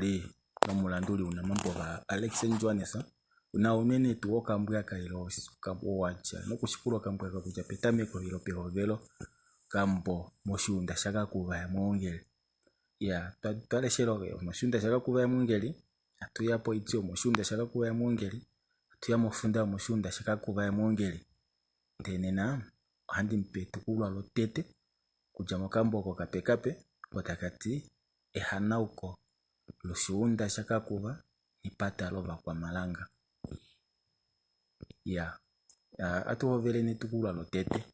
kwali nomulanduli unamambo vaAlex Johannes na unene tuu okambwaka ile wadja nokushikula okambwaka kudja petameko ile pehovelo kambo moshiunda shaKakuva yaMwoongeli. Ya twaleshela moshiunda shaKakuva yaMwoongeli hatu ya poiti yomoshiunda shaKakuva yaMwoongeli hatu ya mofunda yomoshiunda shaKakuva yaMwoongeli. Ndele nena ohandi mupe etukulwa lotete kudja mokambo oko kapekape oko taka ti ehanauko loshiunda shaKakuva nepata lovakwamalanga. Ya atu hovele netukulwa lotete.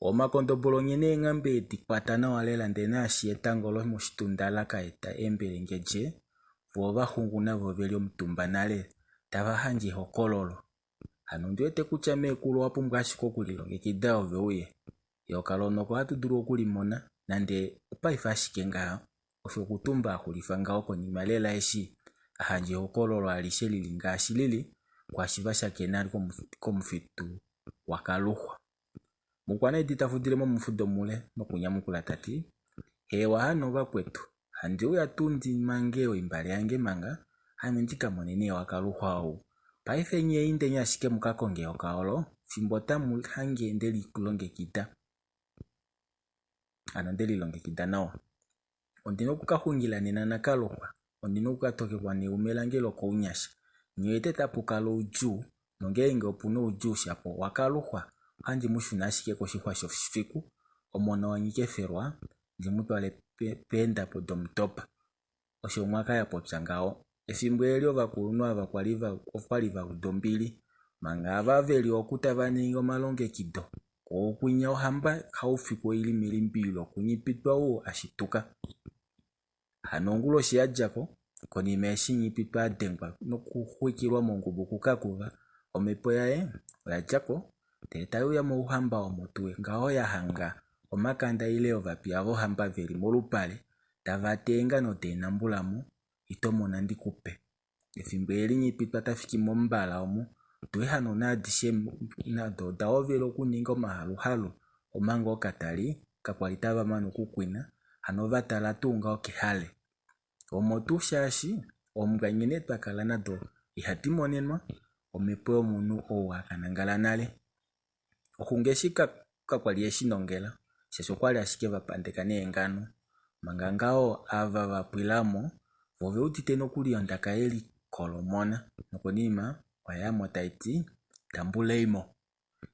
Omakondobolo nye neenghambe edi kwata nawa lela ndele naashi etango lomoshitunda la ka eta eembelengedje, vo ovaxungu navo oveli omutumba nale tava handje ehokololo. Hano ondi wete kutya meekulu owa pumbwa ashike okulilongekida ove uye. Eyoka lonoko ohatu dulu okulimona nande opaife ashike ngaha. Osho Kutumba a xulifa ngaho konima lela eshi a handja ehokololo alishe lili ngaashi lili kwaashi va shakena komufitu waKaluxwa. Mukwanedi ta fudile momufudo mule nokunyamukula ta ti, Hewa hano vakwetu, handi uya tuu ndi mange oimbale yange manga, ame ndi ka mone nee waKaluxwa ou. Paife nye indeni ashike mu ka konge eyoka olo, fimbo tamu hange nde lilongekida. Hano nde lilongekida nawa. Ondi na oku ka xungila nena naKaluxwa. Ondi na oku ka tokekwa neume lange lokounyasha. Nghi wete tapu kala oudjuu, nongeenge opu na oudjuu shapo waKaluxwa, ohandi mu shuna ashike koshixwa shofiku, omona waNyikefelwa, ndi mu twale peendapo domutopa. Osho Mwaka ya popya ngaho. Efimbo eli ovakulunhu ava okwali va uda ombili, manga ava ve li oku tava ningi omalongekido koo kwinya ohamba Haufiku oili melimbililo kuNghipitwa ou a shituka. Hano onguloshi ya dja ko, konima eshi Nghipitwa a dengwa nokuxwikilwa mongubu kuKakuva, omhepo yaye oya dja ko ndele tai uya mouhamba omo tuu ngaho ya hanga omakanda ile ovapiya vohamba ve li molupale tava teenga noteenambula mo, ito mona ndi ku pe. Efimbo eli Nghipitwa ta fiki mombala omu, otuehanona adishe nado oda hovela okuninga omahaluhalu omanga okatali kakwa li tava mane okukwina, hano va tala tuu ngaho kehale. Omo tuu shaashi ombwa nghene twa kala nado ihadi monenwa omhepo yomunhu ou a ka nangala nale. Oxunga eshi kakwa li eshi nongela shaashi okwali ashike va pandeka neengano. Manga ngaho ava va pwila mo vo ove udite nokuli ondaka ye likolomona nokonima oya ya mo tai ti tambulei mo.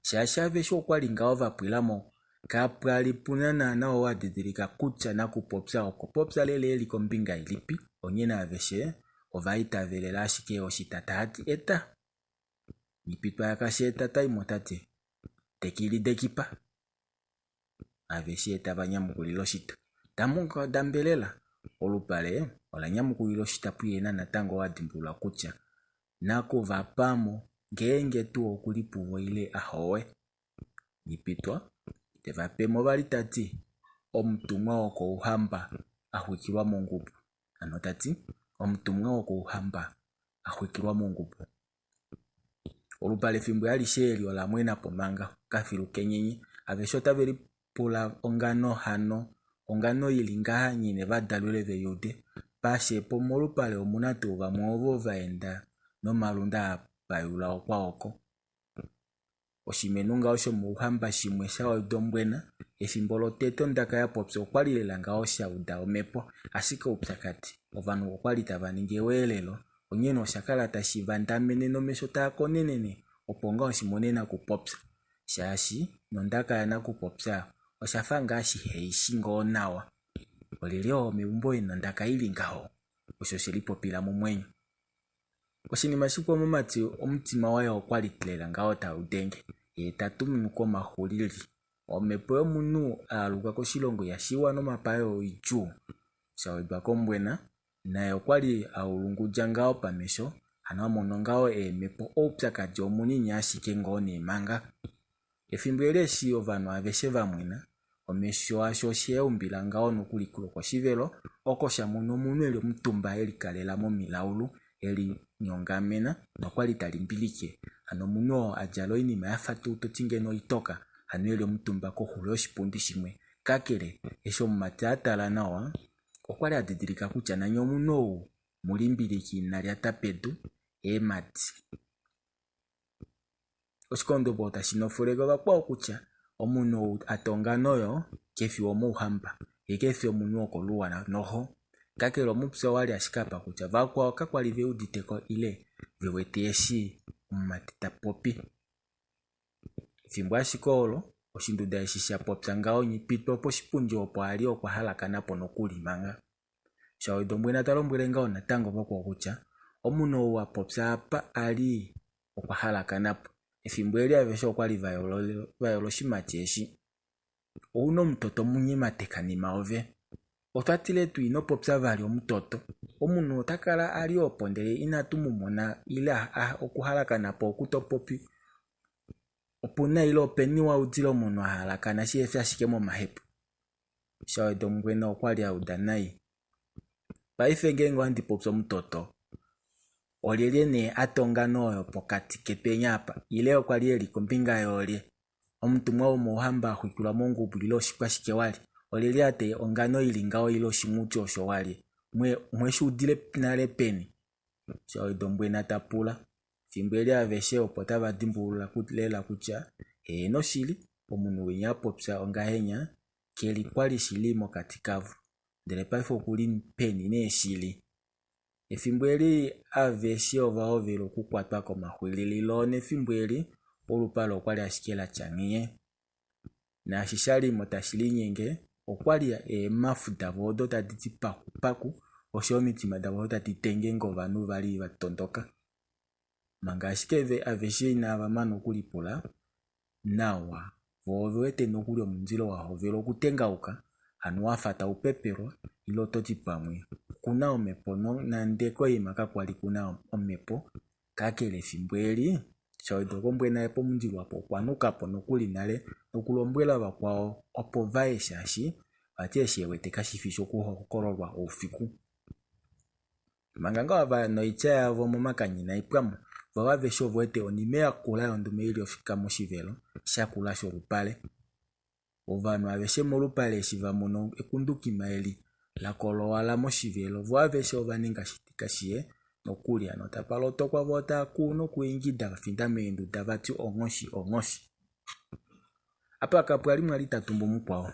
Shaashi aveshe okwali ngaho va pwila mo kapwa li pu na naana ou a didilika kutya nakupopya okwa popya lela e li kombinga ilipi onghene aveshe ova itavelela ashike oshita taati eta. Nghipitwa yaKasheeta tai mo ta ti, Tekili dekipa. Aveshe tava nyamukulile oshita. Damuka dambelela. Olupale ola nyamukulila oshita puyena natango wa dimbulula kutya nakuvapamo ngeenge tuu oku li puvo ile ahowe. Nghipitwa te va pe mo vali ta ti, Omutumwa wokouhamba a xwikilwa mongubu. Hano ta ti, Omutumwa wokouhamba a xwikilwa mongubu. Olupale efimbo alishe eli ola mwena po manga okafilu kenyenye. Aveshe otave lipula ongano hano ongano i li ngaha nghene va dalwile ve i ude. Pashepo molupale omu na tuu vamwe ovo va enda nomalunda a payula okwaoko. Oshimenhu ngaho shomouhamba shimwe sha uda ombwena, efimbo lotete ondaka ya popya okwali lela ngaho sha uda omhepo, ashike oupyakadi ovanhu okwali tava ningi eweelelo onghene osha kala tashi vandamene nomesho taa konenene opo ngaho shi mone nakupopya shaashi nondaka yanakupopya osha fa ngaa shihe i shi ngoo nawa. Olyelye oo meumbo e na ondaka i li ngaho? Osho she lipopila momwenyo. Oshinima shikwao mumati omutima waye okwa li lela ngaho tau denge, yee ta tumunuka omaxulili. Omhepo yomunhu a aluka koshilongo ihashi wa nomapaya oidjuu. Sha wedwa kombwena, naye okwa li a ulungudja ngaho pamesho, hano a mono ngaho eemhepo oupyakadi omunini ashike ngoo nee manga. Efimbo eli eshi ovanhu aveshe va mwena, omesho asho oshe a umbila ngaho nokuli lwokoshivelo, oko sha mona omunhu e li omutumba e likalela momilaulu, e linyongamena nokwa li ta limbilike. Hano omunhu oo a djala oinima ya fa tuu to ti ngeno oitoka, hano e li omutumba koxulo yoshipundi shimwe. Kakele, eshi omumati a tala nawa. Okwa li a didilika kutya nani omunhu ou mulimbiliki ina lyata pedu eemhadi. Oshikondombolo tashi nofuleke ovakwao kutya omunhu ou a tonga noyo ke fi womouhamba ye ke fi omunhu wokoluwa noho. Kakele omupya owa li ashike apa kutya vakwao kakwa li ve udite ko ile ve wete eshi omumati ta popi. Efimbo ashike olo, oshinduda eshi sha popya ngaho Nghipitwa poshipundi opo a li okwa halakana po nokuli manga. Shawedombwena ta lombwele ngaho natango vakwao kutya omunhu ou a popya apa a li okwa halakana po. Efimbo eli aveshe okwa li va yola oshimati eshi. Ou na omutoto munyemateka nima ove. Otwa tile tuu ino popya vali omutoto. Omunhu ota kala a li opo ndele inatu mu mona ile okuhalakana po oku to popi. Opu na ile openi wa udile omunhu a halakana shihe fi ashike momahepu? Shawedombwena okwa li a uda nai. Paife ngeenge ohandi popi omutoto, olyelye nee a tonga nooyo pokati ketwenya apa ile okwa li e li kombinga yoolye? Omutumwa womouhamba a xwikilwa mongubu ile oshikwashike wa li? Olyelye a teya ongano i li ngaho ile oshinghuti osho wa li mwe shi udile nale peni? Shawedombwena ta pula. Fimbo eli aveshe opo tava dimbulula lela kutya heeno shili, omunhu winya a popya ongahenya ke li kwa li shili mokati kavo. Ndele paife oku li peni nee shili? Efimbo eli aveshe ova hovela okukwatwa komaxwilililo nefimbo eli olupale okwa li ashike la tya nghee. Naashi sha li mo tashi linyenge okwa li eemhafu davo odo tadi ti pakupaku oshoyo omitima davo odo tadi tenge ngovanhu va li va tondoka. Manga ashike aveshe inava mana okulipula nawa, vo ove wete nokuli omundilo wa hovela okutengauka, hano wa fa tau pepelwa ile oto ti pamwe oku na omhepo nande koima kakwa li ku na omhepo. Kakele efimbo eli, Shawedoko naye pomundilo apo okwa nuka po nokuli nale nokulombwela vakwao opo va ye shaashi vati eshi e wete kashi fi shokuhokololwa oufiku. Manga ngaa va ya noitya yavo momakanya inai pwa mo, vo aveshe ove wete onime yakula yondume i li ofika moshivelo shakula sholupale. Ovanhu aveshe molupale eshi va mona ekundukima eli la kolowala moshivelo, vo aveshe ova ninga shitika shiye nokuli hano tapa lotokwa vo otava kuu nokuingida va finda meenduda vati onghoshi onghoshi. Apa kapwa li mwa li ta tumbu mukwao.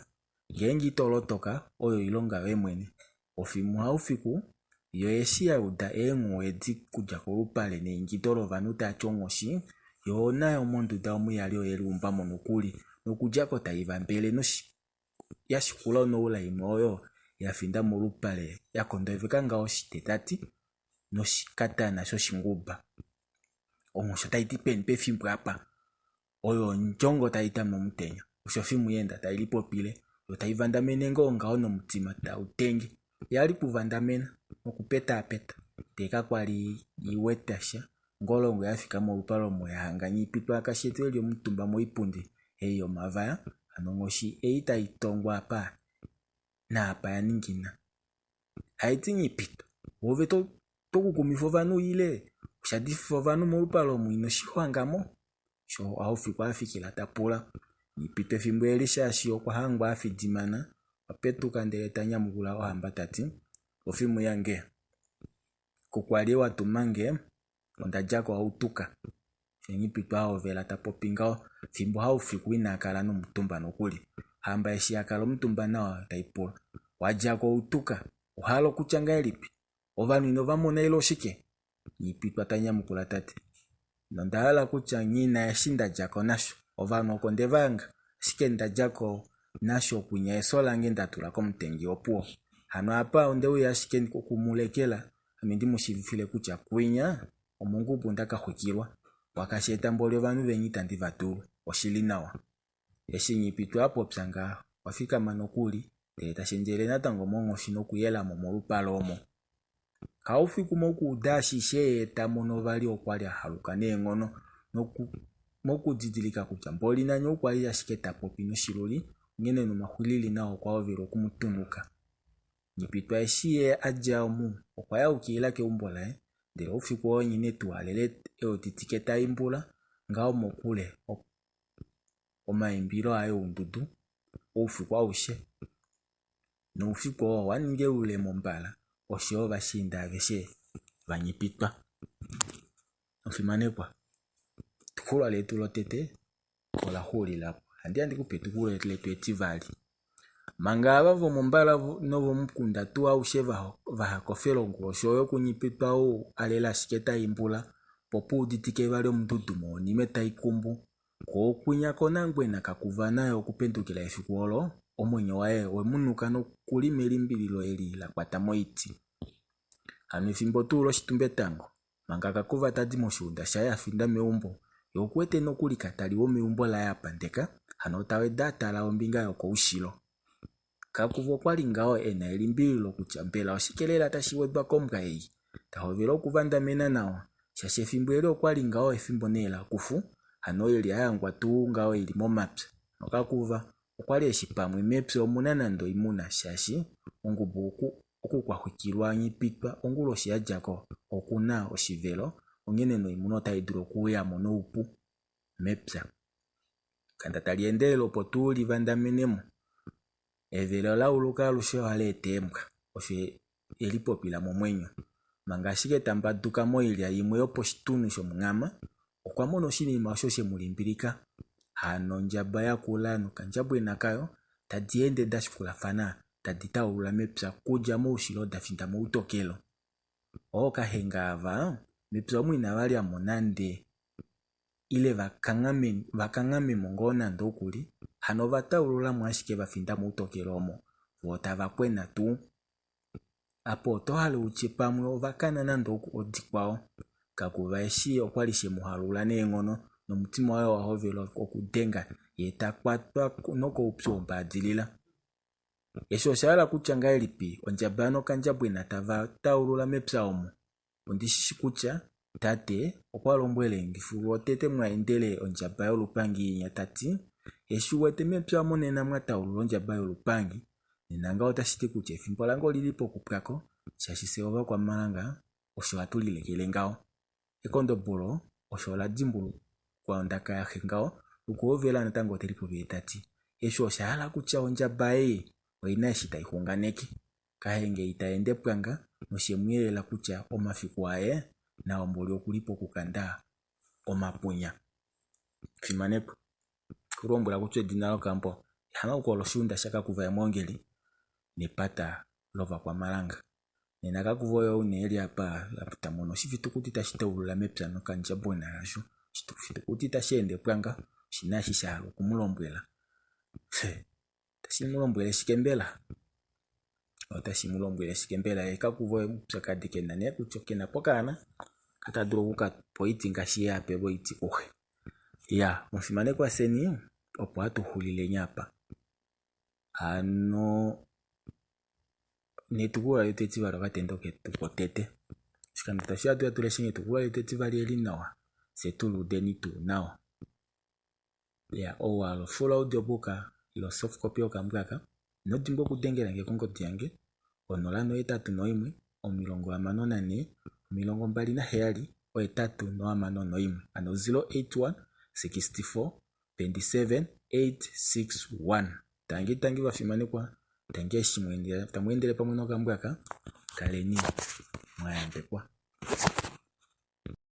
Ngeenge ito lotoka, oyo oilonga yoye mwene. Ofimbo haufiku, yo eshi ya uda eenghuwo edi kudja kolupale neingido lovanhu taa ti onghoshi, yo nayo monduda omu ya li oye liumba mo nokuli, nokudja ko tai va mbele noshi ya shikula onoula imwe oyo ya finda molupale ya kondoveka ngaho oshitetati noshikatana shoshinguba. Onghoshi otai ti peni pefimbo apa? Oyo ondjongo tai tama omutenya, osho Fimuyenda tai lipopile, yo tai vandamene ngoo ngaho nomutima tau tenge. Ya li kuvandamena nokupetaapeta, ndee kakwa li i wete sha. Ngolongo ya fika molupale omo ya hanga Nghiipitwa yaKashetu e li omutumba moipundi ei yomavaya, hano onghoshi ei tai tongwa apa naapa ya ningina. Haiti Nghiipitwa, ove to to kukumifa ovanhu ile osha dififa ovanhu molupale omu ino shi hanga mo? Osho Haufiku a fikila ta pula. Nghipitwa efimbo eli shaashi okwa hangwa a fidimana, okwa petuka ndele ta nyamukula ohamba ta ti, Ofimu yange, ku kwa li wa tuma nge, onda dja ko hautuka. Osho Nghipitwa a hovela ta popi ngaho fimbo Haufiku ina kala nomutumba nokuli. Ohamba eshi ya kala omutumba nawa tai pula, Wa dja ko hautuka, owa hala okutya ngahelipi? Ovanhu ino va mona ile oshike? Nghipitwa ta nyamukula ta ti, Nonda hala kutya nghi na eshi nda dja ko nasho. Ovanhu oko nde va hanga, ashike nda dja ko nasho kwinya efyo lange nda tula komutengi opuwo. Hano apa onde uya ashike oku mu lekela ame ndi mu shiivifile kutya kwinya omongubu nda ka xwikilwa. Wakasheeta mboli ovanhu veni itandi va dulu. Oshi li nawa. Eshi Nghipitwa a popya ngaha, okwa fikama nokuli, ndele ta shendjele natango monghoshi nokuyela mo molupale omo. Haufiku mokuuda ashishe ye ta mono vali okwa li a haluka neenghono mokudidilika kutya mboli nani okwa li ashike ta popi noshiluli onghene nomaxwilili nao okwa hovela oku mu tunuka. Nghipitwa eshi ye a dja omu okwa ya ukilila keumbo laye ndele oufiku oo nghene tuu a lele e uditike ta imbula ngaho mokule omaimbilo aye oundudu oufiku aushe. Noufiku oo owa ninga eule mombala oshoyo ovashiinda aveshe va nyipitwa. Omufimanekwa, etukulwa letu lotete ola xuulila po. Ohandi ya ndi ku pe etukulwa letu etivali. Manga ava vomombala novomukunda tuu aushe va ha kofela onguloshi oyo kunyipitwa ou a lela ashike ta imbula, po puuditike vali omundudumo wonime tai kumbu. Koo kwinya kOnangwena kakuva naye okupendukila efiku olo, omwenyo waye owe mu nuka nokuli melimbililo eli la kwata moiti. Hano efimbo tuu loshitumbetango, manga Kakuva ta di moshuunda shaye a finda meumbo, ye oku wete nokuli Katali womeumbo laye a pandeka, hano ta weda a tala ombinga yokoushilo. Kakuva okwa li ngaho e na elimbililo kutya mbela oshike lela tashi wedwa kombwa ei. Ta hovele okuvandamena nawa, shaashi efimbo eli okwa li ngaho efimbo nee lakufu, hano oilya ya hangwa tuu ngaho i li momapya. NoKakuva okwa li eshi pamwe mepya omu na nande oimuna shaashi ongubu oku oku kwa xwikilwa nghipitwa onguloshi ya dja ko oku na oshivelo onghene noimuna otai dulu okuuya mo noupu mepya. Ekanda tali endelele opo tuu li vandamene mo. Evele ola uluka alushe ohali eta eembwa, osho e lipopila momwenyo. Manga ashike ta mbaduka moilya imwe yoposhitunhu shomunghama, okwa mona oshinima osho she mu limbilika. Hano ondjaba ya kula nokandjabwena kayo tadi ende da shikulafana tadi taulula mepya kudja moushilo da finda moutokelo. Ookahenga ava mepya omu inava lya mo nande ile va kanghame mo ngoo nande oku li, hano ova taulula mo ashike va finda moutokelo omo, voo tava kwena tuu. Apa oto hale u tye pamwe ova kana nande odikwao. Kakuva eshi okwa li she mu halula neenghono nomutima waye owa hovela okudenga ye ta kwatwa nokoupyu wombaadilila. Eshi osha hala kutya ngahelipi ondjaba nokandjabwena tava taulula mepya omo? Ondi shi shi kutya tate okwa lombwele nge lwotete mwa endele ondjaba yolupangi inya ta ti, Eshi u wete mepya omu nena mwa taulula ondjaba yolupangi, nena ngaho otashi ti kutya efimbo lange oli li pokupwa ko, shaashi fye Ovakwamalanga osho hatu lilekele ngaho. Ekondobolo osho ola dimbulukwa ondaka yaxe ngaho nokuhovela natango te lipopile ta ti, Eshi osha hala kutya ondjaba ei oi na eshi tai xunganeke. Kahenge ita ende pwanga noshe mu yelela kutya omafiku aye naOmboli oku li pokukanda omapunya. Fimanekwa. Ku lombwela kutya edina lokambo Ehanauko loshuunda shaKakuva Emwoongeli nepata lOvakwamalanga. Nena Kakuva oye ou nee e li apa ta mono oshifitukuti tashi taulula mepya nokandjabona kasho. Oshifitukuti tashi ende pwanga oshi na eshi sha hala oku mu lombwela. Otashi mu lombwele shike mbela? Otashi mu lombwele shike mbela? Ye kakuvo oupyakadi ke na nee kutya ke na po okaana ka ta dulu oku ka pa oiti ngaashi ye a pelwe oiti kuxe. Ya, omufimanekwa fyeni opo hatu xulileni apa. Hano netukulwa letu etivali okatendo ketu kotete. Oshikando tashi ya atu ya tu leshe etukulwa letu etivali eli nawa, fye tu li udeni tuu nawa. Ya ou wa hala ofull audio book ile osoft copy yokambo aka, ino dimbwa okudengela nge kongodi yange 081 64 27 861 hano 081 64 27 861. Tangi tangi vafimanekwa, tangi eshi tamu endele pamwe nokambo aka, kaleni mwa yambekwa.